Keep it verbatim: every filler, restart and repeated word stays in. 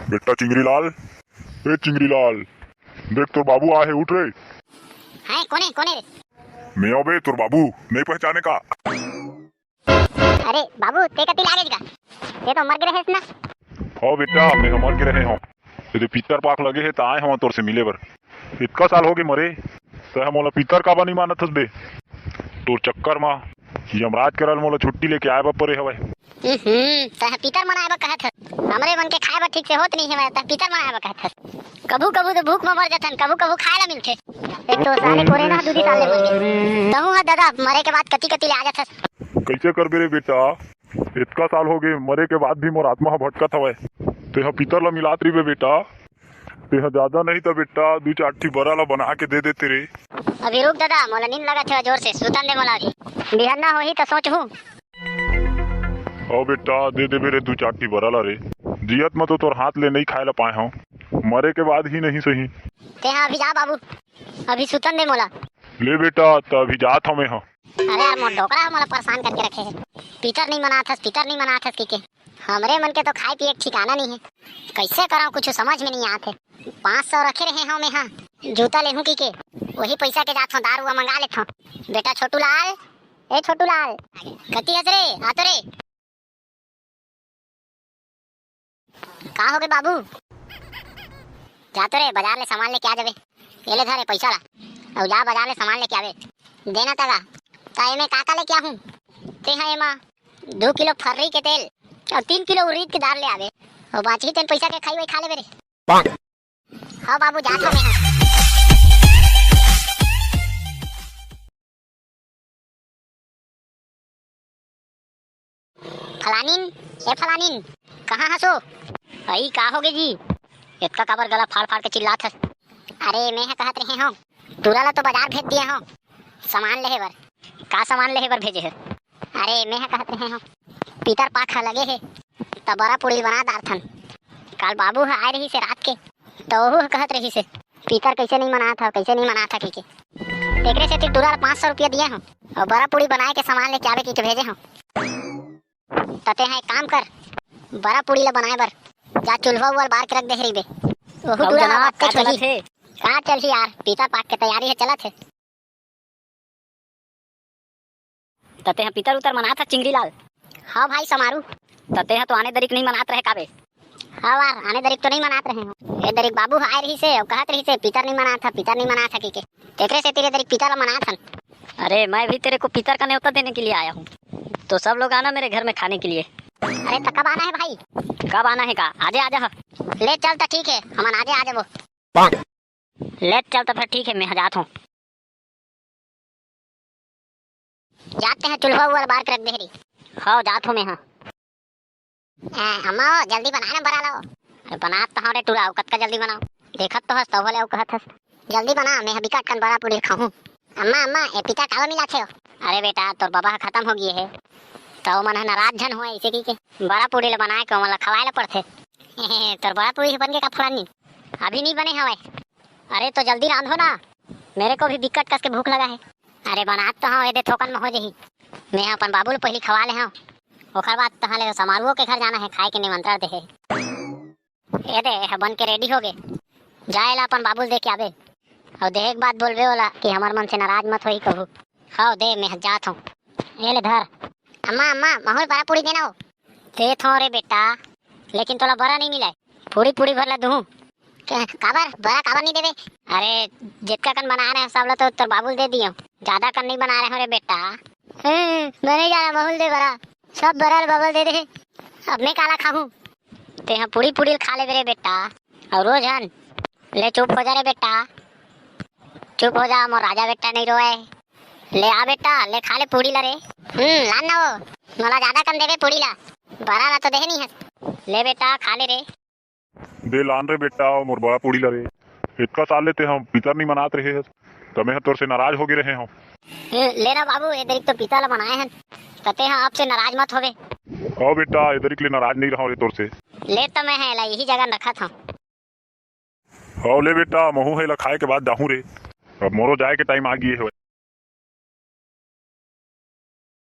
बेटा चिंगरीलाल, ए चिंगरीलाल, देख तोर बाबू आए हे, उठ रे। हैं, कोने, कोने रे? मैं अबे तोर बाबू, नहीं पहचाने का? अरे बाबू, ते कति लागे गा? ते तो मर गे रहेस ना। हो बेटा, मैं मर गे रहे हों। ये पितर पाख लगे हे, त आए हों तोर से मिले बर। इतका साल होगे मरे, तैं मोला पितर काबर नहीं मानत हस बे? तोर चक्कर मा यमराज करा ले मोला छुट्टी लेके आए बर परे हवय। हम्म, तैं पितर मनाए बर कहत हस। हमरे मन के खाए बर ठीक से होत नहीं हवय, तैं पितर मनाए बर कहत हस। कभू कभू तो भूख म मर जथन, कभू कभू खाए ला मिलथे। एक तो साले कोरोना दूधी साल ले मर गे। तहूं ह दादा मरे के बाद कति कति ले आ जथस। कइसे करबे रे बेटा, इतका साल होगे, मरे के बाद भी मोर आत्मा ह भटकत हवय। तेंह पितर ला मिलात रहिबे बेटा, तेंह ज्यादा नहीं त बेटा दू चार ठी बरा ला बना के दे देते रे। अभी रुक दादा, मोला नींद लगत हे जोर से, सुतन दे मोला अभी। बिहन्ना होही त सोचहूं। ओ बेटा, दे देबे रे दू चार ठी बरा ला रे। जियत म तो तोर हाथ ले नहीं खाए ला पाए हंव, मरे के बाद ही नहीं सही। तेंह अभी जा बाबू, अभी सुतन दे मोला। ले बेटा, त अभी जात हंव मेंह। अरे यार, मोर डोकरा ह मोला परेशान करके रखे हे। पितर नहीं मनात हस, पितर नहीं मनात हस कहिके। हमरे मन के तो खाए पिए के ठिकाना नहीं हे। कइसे करंव, कुछू समझ में नहीं आत हे। पाँच सौ रखे रहे हंव मेंह, जूता लेहूं कहिके। वही पइसा के जात हंव, दारू ह मंगा लेत हंव। बेटा छोटू लाल, ए छोटू लाल, कति हस रे? आ तो रे। का होगे बाबू? जा तो रे, बाजार ले सामान लेके आ जाबे। ये ले धर ए पइसा ला, अउ जा बाजार ले सामान लेके आबे। देना तगा, त एमे का का लेके आहूं? तेंह एमा दू किलो फर्री के तेल अउ तीन किलो उरीद के दार ले आबे, अउ बांचही तेन पइसा के खाई वाई खा लेबे रे। हव बाबू, जात हंव मेंह। फलानिन, ए फलानिन, कहाँ हसो? अई, का होगे जी? एतका काबर गला फाड़ फाड़ के चिल्लात हस? अरे, मेंह कहत रहे हंव, टूरा ला तो बाजार भेज दिए हंव सामान लेहे बर। का सामान लेहे बर भेजे हे? अरे, मेंह कहत रहे हंव, पितर पाख ह लगे हे, त बरा पूड़ी बना डारथन। काल बाबू ह आए रहिस हे रात के, त ओहू ह कहत रहिस हे, पितर कइसे नहीं मनात हव, कइसे नहीं मनात हव कहिके। तेकरे सेती टूरा ल पाँच सौ रुपया दिए हंव अउ बरा पूड़ी बनाए के सामान लेके आबे कहिके भेजे हंव। त तेंह एक काम कर, बरा पूड़ी ल बनाए बर जा चूल्हा उहा ल बार के रख दे रहिबे। ओहू अउ टूरा जना ह का चलत हे? का चलही यार, पितर पाख के तैयारी ह चलत हे। त तेंह पितर उतर मनात हस चिंगरी लाल? हव भाई समारू। त तेंह तो आने दरिक नहीं मनात रहे का बे? हव यार, आने दरिक तो नहीं मनात रहे हंव। ए दरिक बाबू ह आए रहिस हे अउ कहत रहिस हे, "पितर नहीं मनात ह, पितर नहीं मनात ह," कहिके। तेकरे सेती ए दरिक पितर ल मनात हन। अरे, मैं भी तेरे को पितर का न्योता देने के लिए आया हूँ, तो सब लोग आना मेरे घर में खाने के लिए। अरे, त कब आना हे भाई? कब आना हे का? आजे आ जा। ले चल, त ठीक हे, हमन आजे आ जाबो। ले चल त फेर ठीक हे, मेंह जात हंव। जात तेंह चूल्हा उहा ल बार के रख दे रही। हव, जात हंव मेंह। ए, अम्मा ओ, जल्दी बना ना बरा ला ओ। अरे बनात त हंव रे टूरा, अउ कतका जल्दी बनांव? देखत तो हस, तभो ले अउ कहत हस। जल्दी बना, मेंह बिकट कन बरा पूड़ी खाहूं। अम्मा, अम्मा, ए पितर काबर मिलाथे ओ? अरे बेटा, तोर बबा ह खतम हो गे हे, त ओमन ह नाराज झन होय, अइसे कहिके बरा पूड़ी ल बनाए के ओमन ल खवाए ल पड़थे। तोर बरा पूड़ी ह बन गे का फलानी? अभी नहीं बने हवय। अरे तो जल्दी रांधो ना, मेरे को भी बिकट कस के भूख लगा है। अरे बनात तो हंव, ए दे थोकन म हो जही। मेंह अपन बाबू ल पहिली खवा ले हंव, ओखर बाद तहां ले समारुओ के घर जाना हे, खाए के निमंत्रण दे हे। ए दे, एह बन के ready होगे, जा एला अपन बाबू ल दे के आबे, अउ देहे के बाद बोलबे ओला कि हमर मन से नाराज मत होही कहू। हव दे, मेंह जात हंव। ए ले धर। अम्मा, अम्मा, महू ल बरा पूड़ी देना ओ। देत हंव रे बेटा, लेकिन तोला बरा नहीं मिलय, पूड़ी पूड़ी भर ला दूहूं। के, काबर? बरा काबर नहीं देबे? अरे, जेतका कन बनाए रहे सब ला तो तोर बाबू ल दे दियो, ज्यादा कन नहीं बनाए रहे रे बेटा। हम्म, बने जाना महू ल दे बरा, सब बरा ल बाबू ल दे दे। अब मैं काला खाहूं? तेंह पूड़ी पूड़ी ल खा लेबे रे बेटा। अउ रोज हन, ले चुप हो जा रे बेटा, चुप हो जा, मोर राजा बेटा नहीं रोए। ले आ बेटा, ले खा ले पूड़ी ला रे। हम्म, लान ना ओ, मोला ज्यादा कन देबे पूड़ी ला, बरा ला तो देहे नहीं हस। ले बेटा, खा ले रे। दे लान रे बेटा, मोर बरा पूड़ी ला रे। इतका साल ले तेंह पितर नहीं मनात रहे हस, त मेंह तोर से नाराज होगे रहे हंव। ए, ले ना बाबू, ए दरिक तो पितर ला मनाए हन, त तेंह अब से नाराज मत होबे। हव बेटा, ए दरिक ले नाराज नहीं रहंव रे तोर से। ले त मेंह एला यही जगह रखत हंव। हव ले बेटा, महू ह एला खाए के बाद जाहूं रे। अब मोरो जाए के time आ गे हवय।